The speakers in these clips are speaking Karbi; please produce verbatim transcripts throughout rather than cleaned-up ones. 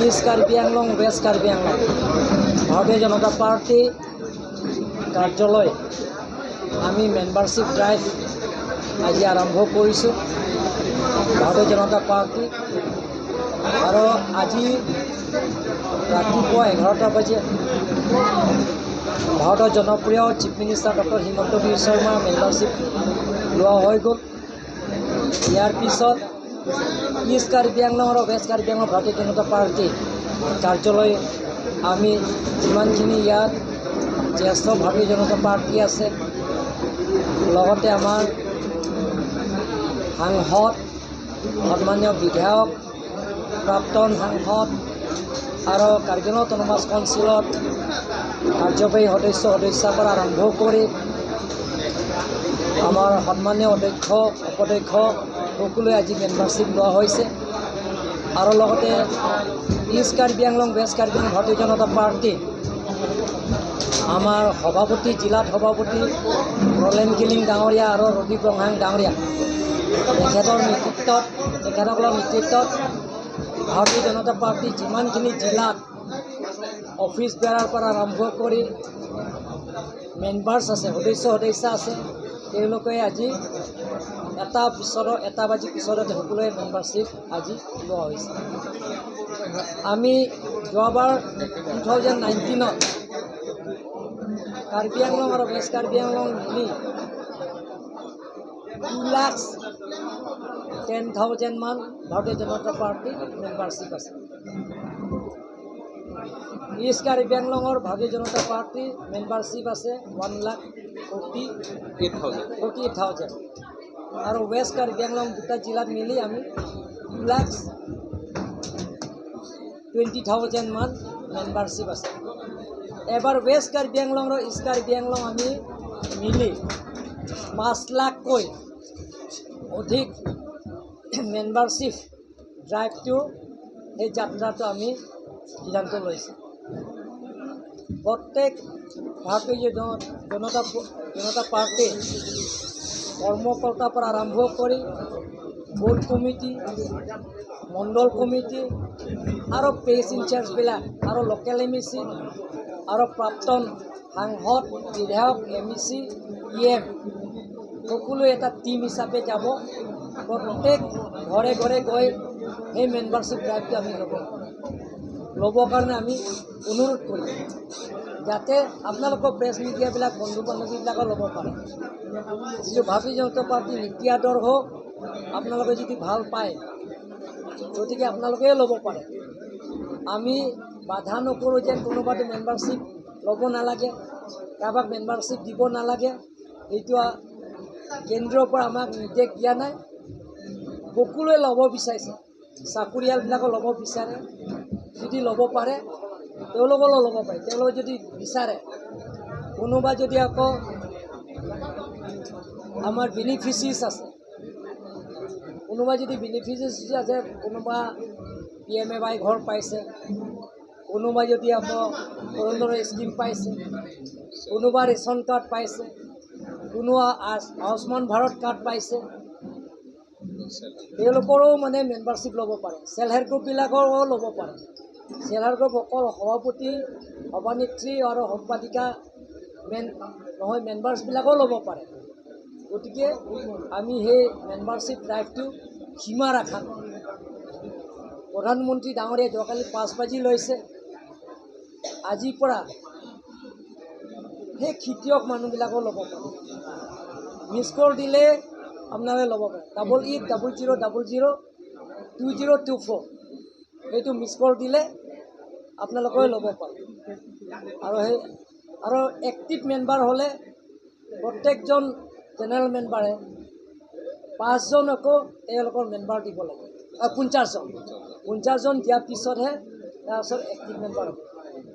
ইষ্ট কাৰ্বি আংলং, ৱেষ্ট কাৰ্বি আংলং ভাৰতীয় জনতা পাৰ্টি কাৰ্যালয় আমি মেম্বাৰশ্বিপ ড্ৰাইভ আজি আৰম্ভ কৰিছোঁ। ভাৰতীয় জনতা পাৰ্টি আৰু আজি ৰাতিপুৱা এঘাৰটা বাজে ভাৰতৰ জনপ্ৰিয় চিফ মিনিষ্টাৰ ডক্টৰ হিমন্ত বিশ্ব শৰ্মাৰ মেম্বাৰশ্বিপ লোৱা হৈ গ'ল। ইয়াৰ পিছত ইষ্ট কাৰ্বি আংলং আৰু ৱেষ্ট কাৰ্বি আংলং ভাৰতীয় জনতা পাৰ্টি কাৰ্যালয় আমি যিমানখিনি ইয়াত জ্যেষ্ঠ ভাৰতীয় জনতা পাৰ্টি আছে, লগতে আমাৰ সাংসদ, সন্মানীয় বিধায়ক, প্ৰাক্তন সাংসদ আৰু কাৰ্বি আংলং অট'নমাছ কাউন্সিলত কাৰ্যবাহী সদস্য, সদস্যাৰ পৰা আৰম্ভ কৰি আমাৰ সন্মানীয় অধ্যক্ষ, উপাধ্যক্ষ সকলোৱে আজি মেম্বাৰশ্বিপ লোৱা হৈছে। আৰু লগতে ইষ্ট কাৰ্বি আংলং, ৱেষ্ট কাৰ্বি আংলং ভাৰতীয় জনতা পাৰ্টি আমাৰ সভাপতি, জিলাত সভাপতি ৰলেন কিলিং ডাঙৰীয়া আৰু ৰদীপ ৰংহাং ডাঙৰীয়া, তেখেতৰ নেতৃত্বত, তেখেতসকলৰ নেতৃত্বত ভাৰতীয় জনতা পাৰ্টি যিমানখিনি জিলাত অফিচ বেৰাৰ পৰা আৰম্ভ কৰি মেম্বাৰ্ছ আছে, সদস্য সদস্যা আছে, তেওঁলোকে আজি এটা পিছতে, এটা বাজি পিছতে সকলোৱে মেম্বাৰশ্বিপ আজি লোৱা হৈছে। আমি যোৱাবাৰ টু থাউজেণ্ড নাইনটিনত কাৰ্বি আংলং আৰু ৱেষ্ট কাৰ্বি আংলং মিলি টু লাখ টেন থাউজেণ্ড মান ভাৰতীয় জনতা পাৰ্টি মেম্বাৰশ্বিপ আছে। ইষ্ট কাৰ্বি আংলঙৰ ভাৰতীয় জনতা পাৰ্টি মেম্বাৰশ্বিপ আছে one lakh forty eight thousand. Forty eight thousand. আৰু ৱেষ্ট কাৰ্বি আংলং দুটা জিলাত মিলি আমি টু লাখ টুৱেণ্টি থাউজেণ্ড মান মেম্বাৰশ্বিপ আছে। এবাৰ ৱেষ্ট কাৰ্বি আংলং আৰু ইষ্ট কাৰ্বি আংলং আমি মিলি পাঁচ লাখকৈ অধিক মেম্বাৰশ্বিপ ড্ৰাইভটো, সেই যাত্ৰাটো আমি সিদ্ধান্ত লৈছোঁ। প্ৰত্যেক ভাৰতীয় জন-, জনতা প-, জনতা পাৰ্টিৰ কৰ্মকৰ্তাৰ পৰা আৰম্ভ কৰি বুথ কমিটি, মণ্ডল কমিটি আৰু পেজ ইনচাৰ্জবিলাক আৰু লোকেল এম ই চি আৰু প্ৰাক্তন সাংসদ, বিধায়ক, এম ই চি, ই এম, সকলো এটা টিম হিচাপে যাব। প্ৰত্যেক ঘৰে ঘৰে গৈ সেই মেম্বাৰশ্বিপ ড্ৰাইভটো আমি ল'ব, ল'বৰ কাৰণে আমি অনুৰোধ কৰিম, যাতে আপোনালোকৰ প্ৰেছ মিডিয়াবিলাক, বন্ধু বান্ধৱীবিলাকেও ল'ব পাৰে। যিটো ভাৰতীয় জনতা পাৰ্টি নীতি আদৰ্শ আপোনালোকে যদি ভাল পায়, গতিকে আপোনালোকেও ল'ব পাৰে। আমি বাধা নকৰোঁ যে কোনোবাটো মেম্বাৰশ্বিপ ল'ব নালাগে, কাৰোবাক মেম্বাৰশ্বিপ দিব নালাগে। এইটো আ-, কেন্দ্ৰৰ পৰা আমাক নিৰ্দেশ দিয়া নাই। সকলোৱে ল'ব বিচাৰিছে, চাকৰিয়ালবিলাকে ল'ব বিচাৰে, যদি ল'ব পাৰে তেওঁলোকেও ল'ব পাৰে। তেওঁলোকে যদি বিচাৰে, কোনোবা যদি আকৌ আমাৰ বেনিফিচিয়াৰীজ আছে, কোনোবা যদি বেনিফিচিয়াৰীজ আছে, কোনোবা পি এম এ ৱাই ঘৰ পাইছে, কোনোবা যদি আকৌ অৰুণোদয় স্কিম পাইছে, কোনোবা ৰেচন কাৰ্ড পাইছে, কোনোবা আয়ুষ-, আয়ুষ্মান ভাৰত কাৰ্ড পাইছে, তেওঁলোকৰো মানে মেম্বাৰশ্বিপ ল'ব পাৰে। ছেল্ফ হেল্প গ্ৰুপবিলাকৰো ল'ব পাৰে। ছেল্ফ হেল্প গ্ৰুপ অকল সভাপতি, সভানেত্ৰী আৰু সম্পাদিকা মেন-, নহয়, মেম্বাৰ্ছবিলাকেও ল'ব পাৰে। গতিকে আমি সেই মেম্বাৰশ্বিপ ড্ৰাইভটো সীমা ৰখা নাই। প্ৰধানমন্ত্ৰী ডাঙৰীয়া যোৱাকালি পাঁচ বাজি লৈছে। আজিৰ পৰা সেই খেতিয়ক মানুহবিলাকেও ল'ব পাৰে। মিছ কল দিলে আপোনালোকে ল'ব পাৰে। Double eight double zero' double zero' two zero' two four, এইটো মিছ কল দিলে আপোনালোকে ল'ব পাৰে। আৰু সেই, আৰু এক্টিভ মেম্বাৰ হ'লে প্ৰত্যেকজন জেনেৰেল মেম্বাৰে পাঁচজন আকৌ তেওঁলোকৰ মেম্বাৰ দিব লাগে। আ, পঞ্চাছজন, পঞ্চাছজন দিয়াৰ পিছতহে তাৰপিছত এক্টিভ মেম্বাৰ হ'ব।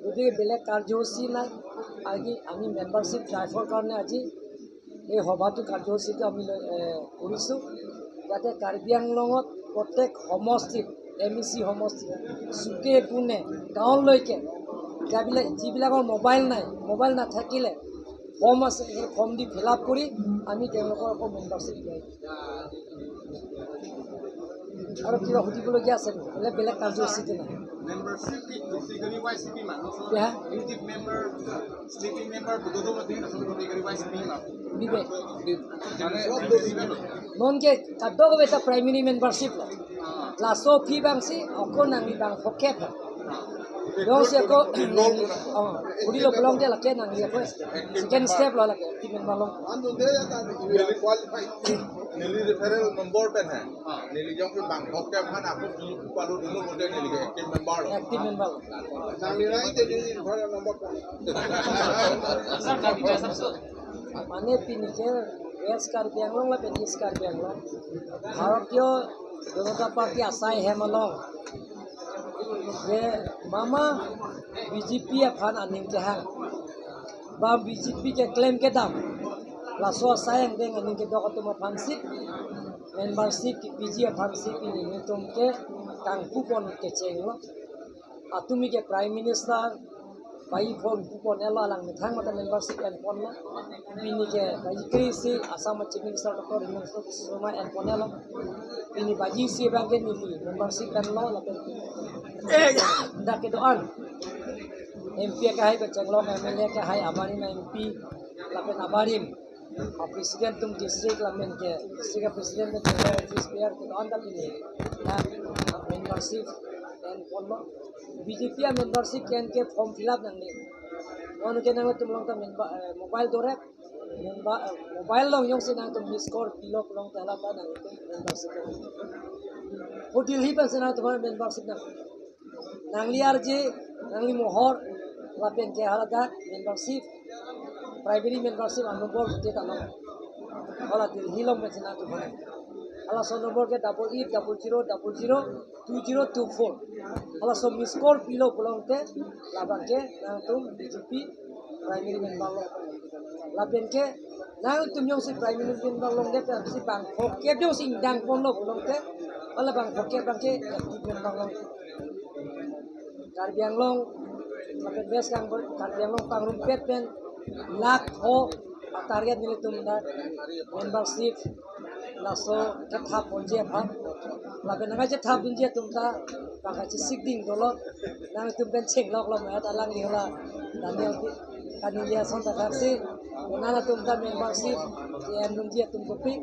গতিকে বেলেগ কাৰ্যসূচী নাই। আজি আমি মেম্বাৰশ্বিপ ড্ৰাইভৰ কাৰণে আজি এই সভাটো, কাৰ্যসূচীটো আমি লৈ, এ, কৰিছোঁ, যাতে কাৰ্বি আংলঙত প্ৰত্যেক সমষ্টিত, এম ই চি সমষ্টিত, চুকে কোণে, গাঁৱলৈকে, যিবিলাক, যিবিলাকৰ মোবাইল নাই, মোবাইল নাথাকিলে ফৰ্ম আছে, সেই ফৰ্ম দি ফিল আপ কৰি আমি তেওঁলোকৰ আকৌ মেম্বাৰশ্বিপ লৈ আৰু কিবা সুধিবলগীয়া আছে নেকি? বেলেগ বেলেগ কাৰ্যসূচী নাই। মেম্বাৰশ্বিপ কি? Sleeping member, sleeping member Buddhadev আছে, sleeping member. Bibe. Nonke kadokave ta primary membership lo. Laso aphi abangsi ako nangli bang phokep. Jongsi ako, oh, hudi lo pulote lake nangli ako second step lo, lake active member lo. Neli referral number pen hai. Neli jongsi bang phokep aphan ako palu dulu, kemudian neli active member lo. Active member lo. Nangli rai te neli referral number pen. Mane pini ke West Karbi Anglong lapen East Karbi Anglong, Bharatiya Janata Party asai hem along, je mama B J P aphan aning kehang, ba B J P keklem kedam, laso asai angdeng aning kedok atum aphansi membership kepiji aphansi pini nelitum ke kangpu pon kechenglo. Atumi ke Prime Minister bai phone pu pon-elo, alang methang mate membership en ponlo. Pini ke baji kre-isi Assam Chief Minister Doctor Himanta Biswa Sarma en pon-elo. Pini baji isi abangke neli membership enlo lapen dak kedo-an M P akehai kechenglo, M L A akehai abarim, M P lapen abarim, a president atum district lapen ke district a president atum ke office bearer kedo-an ta pini dak membership en ponlo. B J P a membership ke-en ke form fill up nangne. Non ke nangtum along ta member, eh, mobile dore, member, eh, mobile along jongsi nangtum miss call pilo pulote hala ta nangtum membership. Ho Delhi pensi nangtum membership nang. Nangli arje, nangli mohor, lapen ke hala dak membership, primary membership a number te ta lo. Hala Delhi along pensi nangtum phone. Halaso number ke double eight double zero double zero two zero two four. Halaso miss call pilo pulote labang ke nangtum B J P primary member lo. Lapen ke nangtum jongsi primary member longle pensi bang phokep jongsi ingdang ponlo pulote, hala bang phokep abangke active member lo. Karbi Anglong lapen West Karbi Anglong pangrumpet pen lakh pho a target nelitum dak membership laso kethap ponji aphan. Lapen nangkachethap dunji atum ta bang kachesik ding dolo. Nangtum pen chenglok lo, mat alangli hala Daniel Kaningje ason ta thaksi. Nangtum ta membership ke-en dunji atum kopi,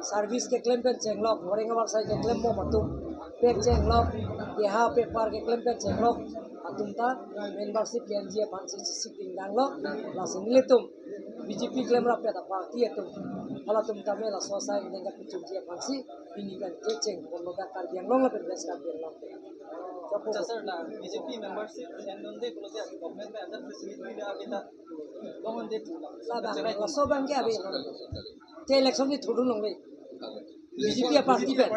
service keklem pen chenglok, wareng awarsai keklem bom atum pen chenglok, keha pepar keklem pen chenglok atum ta membership ke-enji aphansi chesik ding danglo. Lasi nelitum B J P klemrap pen a party atum, halatum tame laso asai angdeng kapachunji aphansi pini pen kecheng ponlo dak Karbi Anglong lapen West Karbi Anglong. Acha sir, la B J P membership endunde pulote government pen ajat facility da kita. Labang, laso abangke ave. Te election ni thudun longle. B J P a party pen.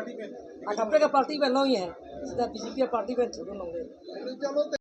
A kaprek a party pen long ye. Sita B J P a party pen thudun longle.